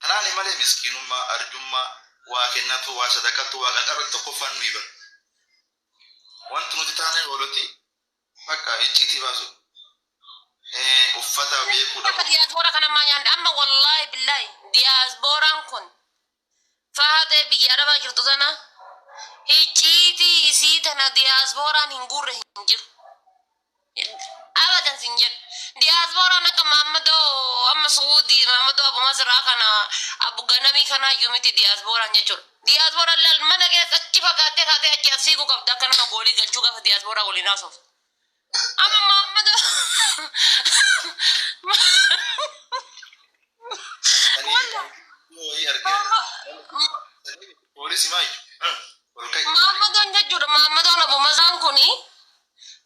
Kanaani malee miskiinummaa, arjummaa, waa kennatu, waa sadaqatu, waa qarqarratti tokkoffaan nu iban. Wanti nuti taanee ooluti bakka icciitii baasu. Uffata beekuu Akka dhabu. diyaaspoora kana ammaa nyaanne amma, wallaahi billaahi, diyaaspooraan kun faaxee biyya arabaa jirtu tana icciitii isii tana diyaaspooraan hin guurre hin jiru. Abadan sin jedhu. Diyaaspooraan akka Maammadoo amma Suudii Maammadoo Abu Masraa kana Abu Ganamii kanaa iyyuu miti diyaaspooraan jechuudha. Diyaaspooraan laal mana keessa achi fagaattee kaatee achi as fiiguu qabda akka nama goolii galchuu gaafa diyaaspooraa waliin haasoftu. Amma Maammadoo Sanii Walla. wayii argee sanii poolisii maayu ol ka'i. Maammadoon jechuudha. Maammadoon Abu Masraan kuni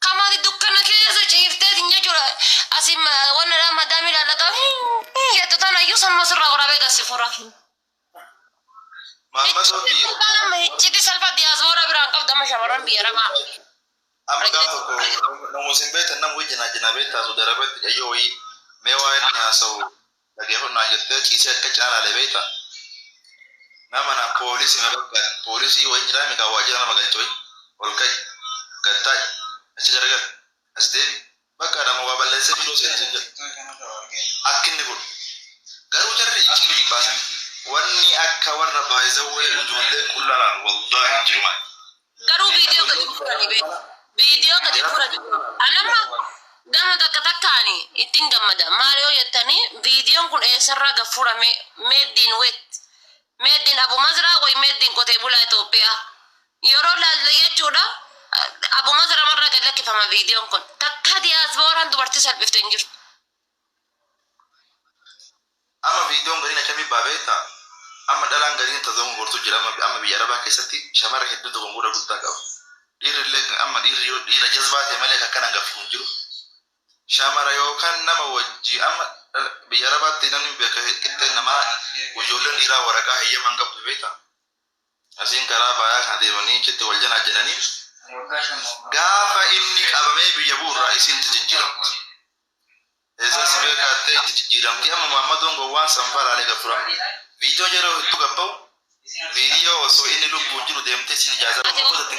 kamaati dukkana keessa ciifteetiin jechuudha. Asi wanna madaamii ilaallata jettu tana iyyuu sanuma sirraa waraabee gasi fura. Maammadoo Iccitii biyya salphaa nama iccitii salphaa diyaaspoora biraan qabdu amma shamarran biyya arabaa. Amma gaaf tokko namoota hin beektan nama wajjin jinaa beektaa Saudi Arabiyaatti qayyoo wayii mee waa inni haasa'u dhageeffannaan jettee ciisee akka cinaa laalee beekta. Nama na poolisii na bakka poolisii wayii jiraa mikaa waajjira nama galche wayii ol ka'i gattaa'i achi garagal as deebi bakka nama waa balleessee biiroo seensu jedhu akki inni godhu. Garuu jarri icciitii hin baasan. Wanni akka warra baay'izawwee ijoollee qullaa laalu wallaahi hin jiru maali. Garuu viidiyoo gadi furanii beeku. Viidiyoo gadi furanii. Anamma gama takka takkaani ittiin gammada. Maal yoo jettanii, viidiyoon kun eessarraa gad furame, made in wet. Made in Abu Mazraa wayi made in qotee bulaa Itoophiyaa. Yeroo laalle jechuudha, Abu Mazraa marraa gad lakkifama viidiyoon kun. Takka diyaaspooraan dubartii salphifte hin jirtu. Amma viidiyoon gariin akkamii baa beektaa? Amma dhalaan gariin tazawwan gortu jira. Amma biyya arabaa keessatti shamara hedduu dogongora guddaa qaba. Dhiirri illee amma dhiirri yoo dhiira jazbaa ta'e malee akkanaan gafu hin jiru. Shamara yookaan nama wajji amma biyya arabaatti namni beeka qixxeen namaa ijoolleen dhiiraa waraqaa heeyyaman qabdu beektaa? Asiin karaa baayaa kana deemanii achitti wal janaa jedhanii gaafa inni qabamee biyya bu'urraa isiin jijjiiramti. Eessa si beekaattee itti jijjiiramti. Amma Muhammadoon gowwaan sanfaa gafurama. Viidiyoo yeroo hedduu gabba'u viidiyoo osoo inni lubbuun jiru deemtee isin ijaazaa Ati gootatti.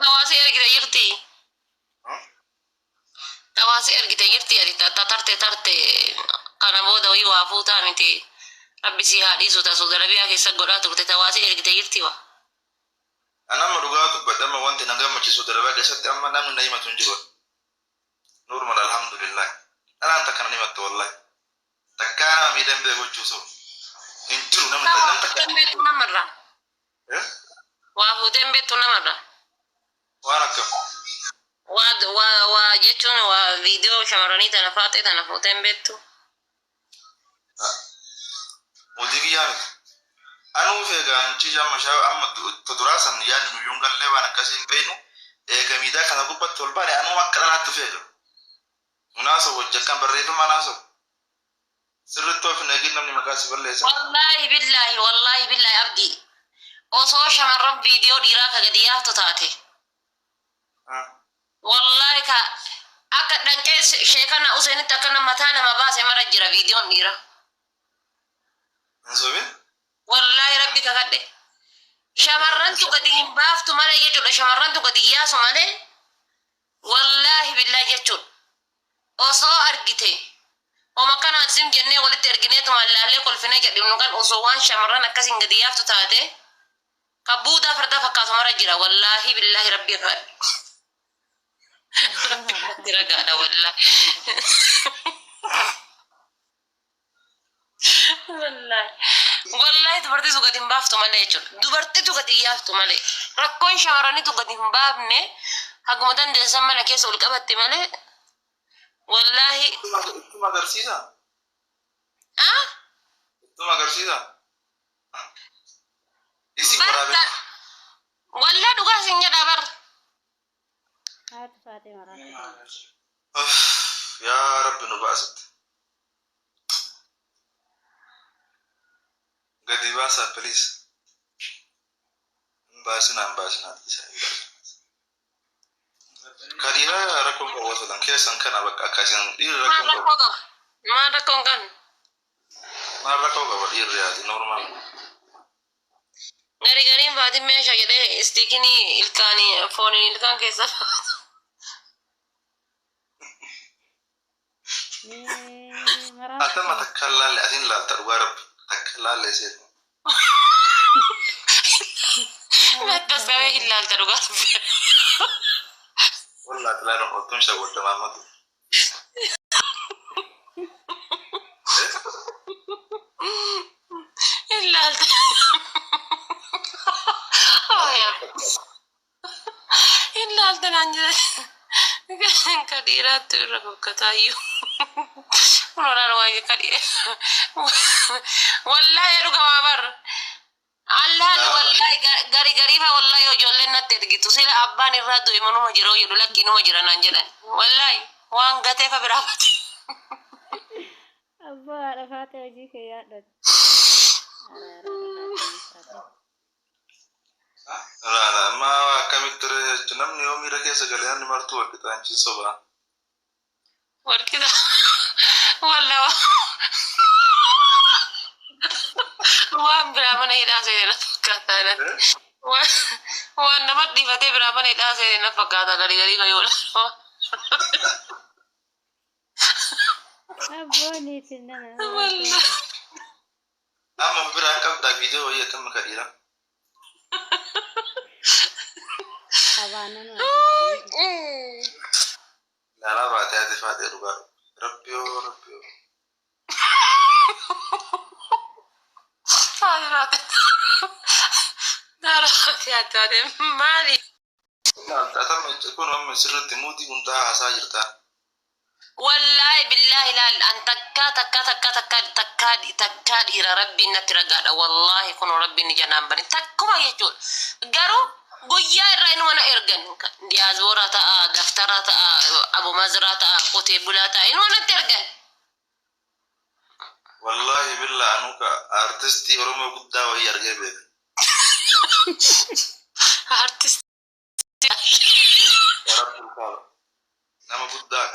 hawaasii ergite jirti. Hawaasii ergite jirti, ati tarte tarte kana booda wayii waa fuutaa miti. Rabbi si haa dhiisu, tasu Arabiyaa keessa godhaa turte tawaasii ergite jirti wa. An amma dhugaa dubbadha, amma wanti na gammachiisu darbaa keessatti amma namni na himatu hin jiru. Normal, alhamdulillah. Dhalaan takka na himattu wallahi. Takkaa nama miidhaan bee gochuu so. Hin jiru namni Waa namni takka. fuuteen beektu namarraa. Eh? Waa fuuteen beektu namarraa. Waan akkam. Waa jechuun waa viidiyoo shamarranii tana faaxee tana fuuteen beektu. Mudii kiyyaa miti. Anuu feegaa anchi amma shaa amma ta duraa san yaadni nuyyuun gallee waan akkasii hin beeknu eega miidaa kana gubbatti ol baane anuu akka dhalaatti feega. Naasoo hojii akkan barreeffama naasoo. Sirriitti of hin eegin, namni maqaa si balleessa. Wallaahi billaahi, wallaahi billaahi, abdii. Osoo shamarran viidiyoo dhiiraa ka gadi yaaftu taate. Wallaahi ka akka dhanqee sheekana Useenitti akkana mataa nama baase mara jira viidiyoon dhiiraa. Hin sobin? Wallaahi rabbi kakadhe. Shamarrantu gadi hin baaftu malee jechuudha. Shamarrantu gadi yaasu malee. Wallaahi billaahi jechuudha. Osoo argite homa kanaan sim jennee walitti ergineetuma laallee kolfinee jedhinu kan osoo waan shamarran akkasiin gadi yaaftu taate ka buudaa fardaa fakkaatu mara jira. Wallaahi billaahi, rabbi kakadhe. Rabbi irratti ragaadha wallaahi. Wallaahi. Wallaahi dubartiitu gadi hin baaftu malee jechuudha. Dubartiitu gadi hin yaaftu malee. Rakkoon shamarraniitu gadi hin baafne, haguma dandeessan mana keessa ol qabatti malee. Wallaahi. Ittuma agarsiisa. Ah? Ittuma agarsiisa. Isin waraabee. Barta. Wallaahi dhugaa sin jedha bar. Haati faatee maraatti. Yaa Rabbi nu baasitti. Gadi baasaa, please. Hin baasinaa, hin baasinaa, dhiisaa, hin baasinaa. Ka dhiiraa rakkoon qabu osoo keessan kana bakka akkasiin dhiirri Maal rakkoon qabu. rakkoo qaba? Maal rakkoon qabne? Maal rakkoo qaba dhiirri haati normal. Gari gariin faatiin meeshaa jedhee istiikinii ilkaanii fooniin ilkaan keessa. Mee maraatu Atama takka laalle asin laalta dhugaa rabbi takka laalle seetu. Nattas qabee hin laalta dhugaa. Wallahi laaluun ottoon shawwadda maammatu. Hin laalta. Hin laalta naan jedhan. Ka dhiiraatti irra fokkataayyuu. Kun olaanaa waayee ka dhiira. Wallaahi dhugamaa bar. Allaan wallahi gari gariifa wallahi ijoolleen natti ergitu sila abbaan irraa du'e manuma jira jedhu lakki numa jira naan jedhan wallahi waan gateefa biraa bate. Abbaa haadha faatee hojii kee yaadhatu. Araara. Laala amma akkamitti ture jechuun namni yoo miira keessa galee namni martuu wal qixaancii sobaa. Walqixa wallahi waan biraa mana hidhaa seene na fakkaata natti. Waan nama dhiifatee biraa mana hidhaa seene na fakkaata gari gariifa yoo laalu. Abbooniitiin nana. Wallahi. Amma biraan qabdaa viidiyoo wayii akkam ka dhiira. Qabaannan. Laalaa baatee ati faatee dhugaa rabbi yoo rabbi yoo. Maali? Atama kun amma sirriitti muudii hundaa haasaa jirta. Wallaahi billaahi laal an takkaa takkaa takkaa takkaa takkaa takkaa dhiira rabbiin natti ragaadha. Wallaahi kun rabbiin ija naan bane takkuma jechuudha. Garuu guyyaa irraa inuma na ergan diyaasbooraa ta'a, daftaraa ta'a, abomazraa ta'a, qotee bulaa ta'a inuma natti ergan. Wallaahi billaa anuka artistii Oromoo guddaa wayii argee beeka. Artist. Yaa Rabbi ulfaadha. Nama guddaa.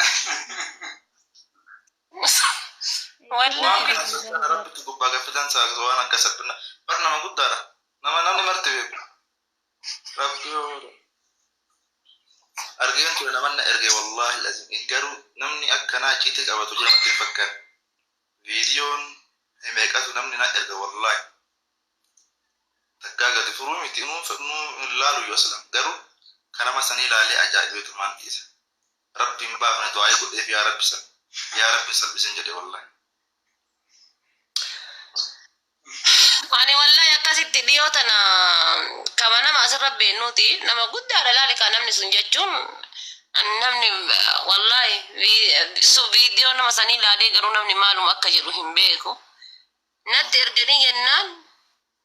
Waan Wallaahi. kana socho'an rabbitti gubbaa gaffitan saa waan akka saphina. Bar nama guddaadha. Nama namni marti beeku. Rabbi yoo argeen ture namanna erge wallaahi lazim garuu namni akkanaa achitti qabatu jira natti hin fakkaatu. Viidiyoon meeqatu namni na erge wallaahi. Takkaa gadi furuu miti nuu hin laalu yoo aslan garuu kanama sanii ilaalee ajaa'ibeetu maan dhiisa. Rabbiin baafne du'aa godheef yaa rabbi san yaa rabbi salphisen jedhe wallaahi. Ani wallahi akkasitti dhiyoo tana kama nama asirra beennuuti nama guddaadha laali kan namni sun jechuun namni wallahi su viidiyoo nama sanii ilaalee garuu namni maaluma akka jedhu hin beeku. Natti erganii jennaan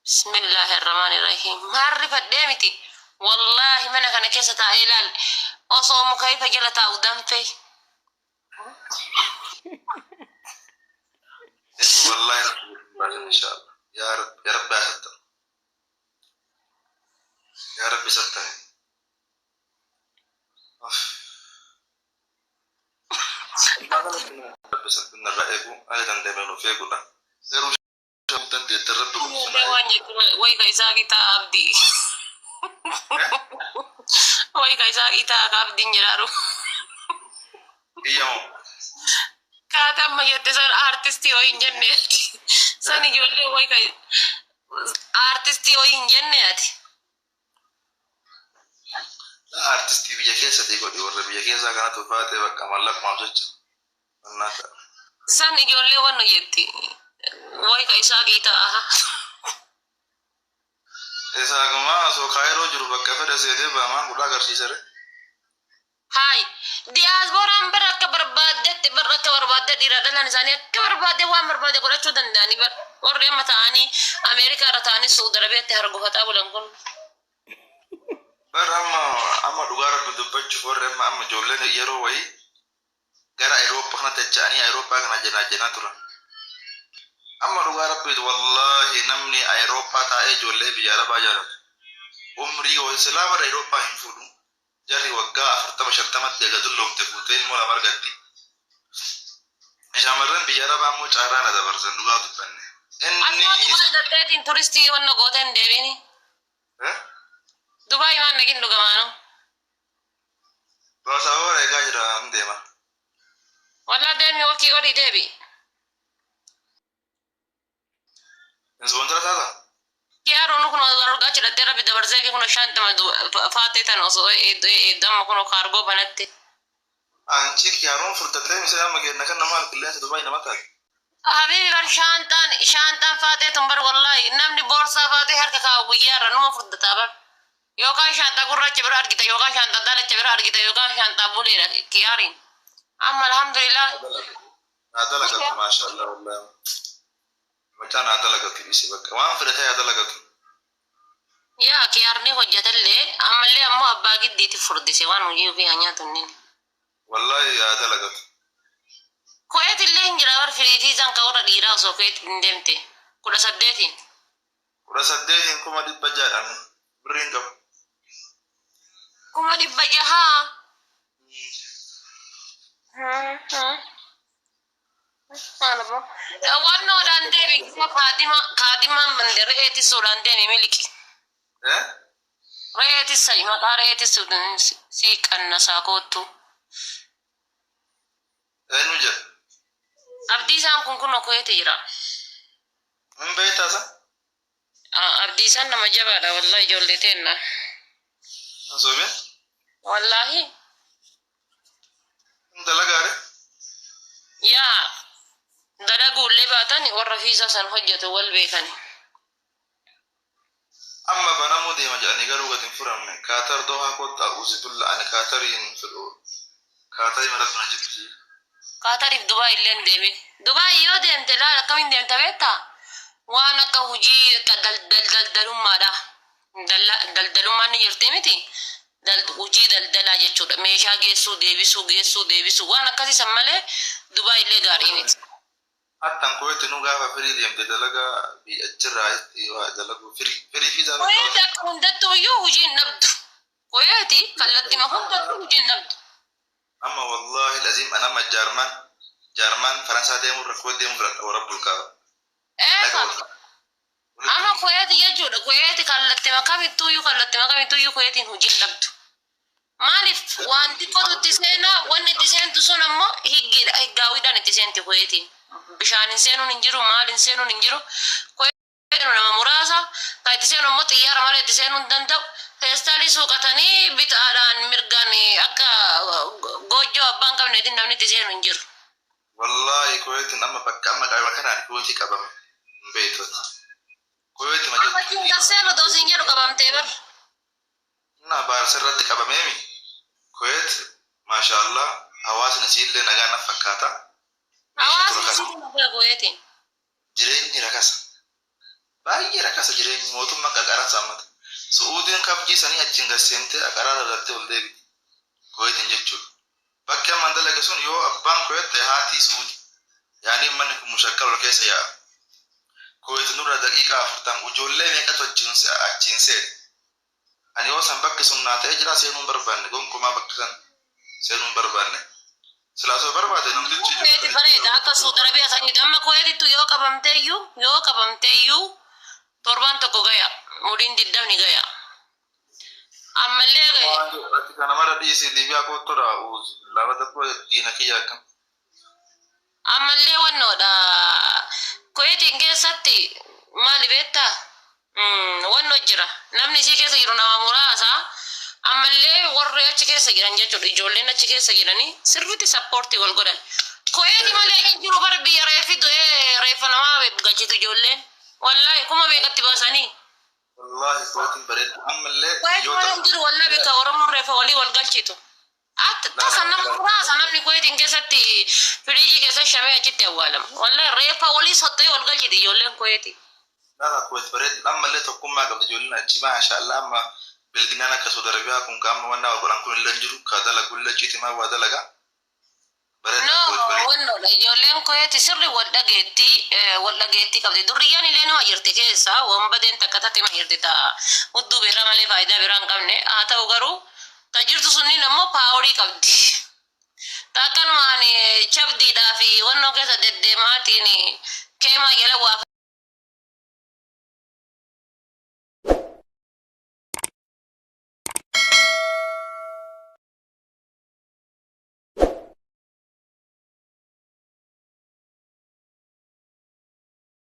bismillaahi arrahmaani rahiim maarri fadhee miti wallahi mana kana keessa taa'ee ilaal osoo muka ifa jala taa'u danfee. Wallahi rabbi baasin inshaallah. Yaa rabbi yaa rabbi asatta. Yaa rabbi satta. Rabbi satta irraa eegu ani danda'ame nuuf eegudha. Garuu dandeette rabbi kun Waan jettu wayi ka isaa qitaa abdii. Wayi ka isaa qitaa ka abdiin jedhaaru. Iyyamoo. Kaata amma jette san artistii hoyi hin jenne ati. San ijoollee wayi ka artistii hoyi hin jenne ati. Artistii biyya keessatti godhi warra biyya keessaa kanatu faatee bakka mallaqumaaf jecha. Annaa ta'a. San ijoollee wanno jetti. Wayi ka isaa qitaa. Isaakuma osoo kaayiroo jiru bakka fedha seenee baamaan godhaa agarsiisare. Haay, diyaaspooraan bara akka barbaaddetti bara akka barbaadde dhiira dhalaan isaanii akka barbaadde waan barbaadde godhachuu danda'anii bara warri amma ta'anii Ameerikaa irra ta'anii Suudi Arabiyaatti hargufataa bulan kun. Bara amma dhugaa rabbi dubbachuuf warri amma ijoolleen yeroo wayii gara Awurooppaa kanatti dacha'anii Awurooppaa kana jenaa jenaa turan. Amma dhugaa rabbiitu wallaahi namni Awurooppaa taa'ee ijoollee biyya Arabaa jaalatu. Umrii silaa warra Awurooppaa hin fuudhu. Jarri waggaa 40 50tti eega dulloomte fuutee ilmoo lama argatti. Shamarran biyya Arabaa immoo caaraa na dabarsan dhugaa dubbanne. Inni Asuma Dubaay galteetiin turistii wanna gootee hin deebiini. Eh? Dubaay maan naqin dhugamaanu. Sababa eegaa jira hin deema. Wallaa deemi wakii godhii deebi. Ispoonsara taata? Kiyaaroon kun argaa jirattee rabbi dabarsee fi kun shantama faatee tan osoo eeddama kun kaargoo banatti. Anchi kiyaaroon furdatee misee amma kenna kan nama qilleensa Dubaay nama taate. Habibi bar shaantaan shaantaan faatee tun bar wallahi namni boorsaa faatee harka kaa'u guyyaarra numa furdataa bar. Yookaan shaantaa gurraacha bira argita yookaan shaantaa daalacha bira argita yookaan shaantaa buleedha kiyaariin. Amma alhamdulillah. Haa dalagatu maashaallah wallahi. Mucaan haa dalagatu dhiisi bakka waan fedhe haa dalagatu. Yaa kiyaarni hojjetallee ammallee ammoo abbaa giddiitti furdise waan hojii ofii haa nyaatu inni. Wallahi haa dalagatu. Kuweet illee hin jira bar firiitii isaan ka warra dhiiraa osoo Kuweet hin deemte 18. 18n 600,000dhaan birriin qabu. 600,000. Wannoodhaan deemi kaadima kaadimaan bande re'ee tissuudhaan deemi miliqi. Eh? Re'ee tissa maqaa re'ee tissuudhaan si qannasaa koottu. Eenyu jedha? Abdiisaan kun kunoo Kuweeti jira. Hin beektaa isa? Abdiisaan nama jabaadha wallahi ijoollee teenna. Hin sobin? Wallahi. Hin dalagaare? Yaa dalaguullee baatan warra fiisaa san hojjetu wal beekani. Amma banamuu deema jedhanii garuu gadi hin furamne. Kaatar Dohaa kottaa uzibulla ani Kaatariin fedhu. Kaatarii maratti na jibbisiisa. Kaatariif Dubaay illee hin deemin. Dubaay yoo deemte laal akkamiin deemta beektaa? Waan akka hojii akka daldalummaadha. Daldalummaan ni jirti miti. Hojii daldalaa jechuudha. Meeshaa geessuu, deebisuu, geessuu, deebisuu waan akkasii san malee Dubaay illee gaarii miti. Hattan Kuweeti nu gaafa firii deemte dalagaa biyya achirraa itti waa dalaguu firii firii fi Kuweeti akka hundattuu iyyuu hojii hin dhabdu. Kuweeti kallattima hundattuu hojii hin dhabdu. Amma wallahi lazim an amma Jaarman Jaarman Faransaa deemuu irra Kuweet deemuu filadha warra bulkaa. Eefa. Amma Kuweeti jechuudha. Kuweeti kallattima kamittuuyyuu kallattima kamittuuyyuu Kuweetiin hojii hin dhabdu. Maaliif waan xiqqootu itti seenaa wanni itti seentu sun ammoo higgiidha higgaawwiidhaan itti seenti Kuweetiin. Bishaan hin seenuun hin jiru maal hin seenuun hin jiru. Kuweetiin nama muraasa kan itti seenu ammoo xiyyaara malee itti seenuu hin danda'u. Feestaalii suuqatanii bitaadhaan mirgaan akka goojjoo abbaan qabneetiin namni itti seenu hin jiru. Wallahi Kuweetiin amma bakka amma qaama kanaan Kuweetii qabame hin beektu. Kuweetii ma Amma jettu. achiin seenu otoo siin jedhu qabamtee bar. Na baarsa irratti qabameemi. Kuweet maashaallah hawaasni isiillee nagaa na fakkaata. Meeshaa Hawaasni rakasa. isiitu nagaa Kuweetiin. Jireenyi rakasa. Baay'ee rakasa jireenyi mootummaa qaqaraa saammata. Su'uudiin kabjii sanii achiin gad seentee aqaraa rarrattee ol deebiti. Kuweetiin jechuudha. Bakki amma dalage sun yoo abbaan Kuweet ta'e haatii Su'uudi. Yaani manni kun mushakkar ol keessa yaa'a. Kuweet nurra daqiiqaa 40 ijoollee meeqatu achiin seene. Ani yoo san bakki sun naa ta'ee jira seenuu hin barbaanne gonkumaa bakka san seenuu hin barbaanne. Silaa osoo barbaade namtichi Kuweeti bareeda akka Suudi Arabiyaa saniiti. Amma Kuweetittu yoo qabamteeyyuu yoo qabamteeyyuu torban tokko gaya. Mudhiin diddamni gaya. Ammallee gaya. Ati kana mara dhiisii Liibiyaa koottudha. Lama tokko diina kiyya akkam. Ammallee wannoodha. Kuweetiin keessatti maali beektaa? Wannoo jira. Namni isii keessa jiru nama muraasa. Ammallee warri achi keessa jiran jechuudha. Ijoolleen achi keessa jiranii sirriitti sappoortii wal godhan. Kuweeti malee hin jiru bara biyya reeffi du'ee reeffa namaa galchitu ijoolleen. Wallaahi kuma meeqatti baasanii. Wallaahi Kuweetiin bareeddu. Ammallee Kuweeti malee biyyoota hin jiru wallaahi bakka Oromoon reeffa walii wal galchitu. Akka tasa nama muraasa namni Kuweetiin keessatti firiijii keessa shamee achitti awwaalama. Wallaahi reeffa walii sottee wal galchiti ijoolleen Kuweeti. Laala Kuweet bareeddu. Ammallee tokkummaa qabdi ijoolleen achi maashaallah amma bilginaan akka Saudi Arabiyaa kun qaama wannaa wal godhan kun illee hin jiru. Ka dalagu illee ciitimaa waa dalaga. Bareeddu No, Kuweet bareeddu. wannoodha. Ijoolleen Kuweeti sirri wal dhageettii wal dhageettii qabdi. Durriyyaan illee nima jirti keessa wanbadeen takka takka ima jirti ta'a. Hudduu beeraa malee faayidaa biraa hin qabne. Haa ta'u garuu ta jirtu sunniin ammoo paaworii qabdi. Ta akkanumaan chabdiidhaa fi wannoo keessa deddeemaatiin keemaa jala waa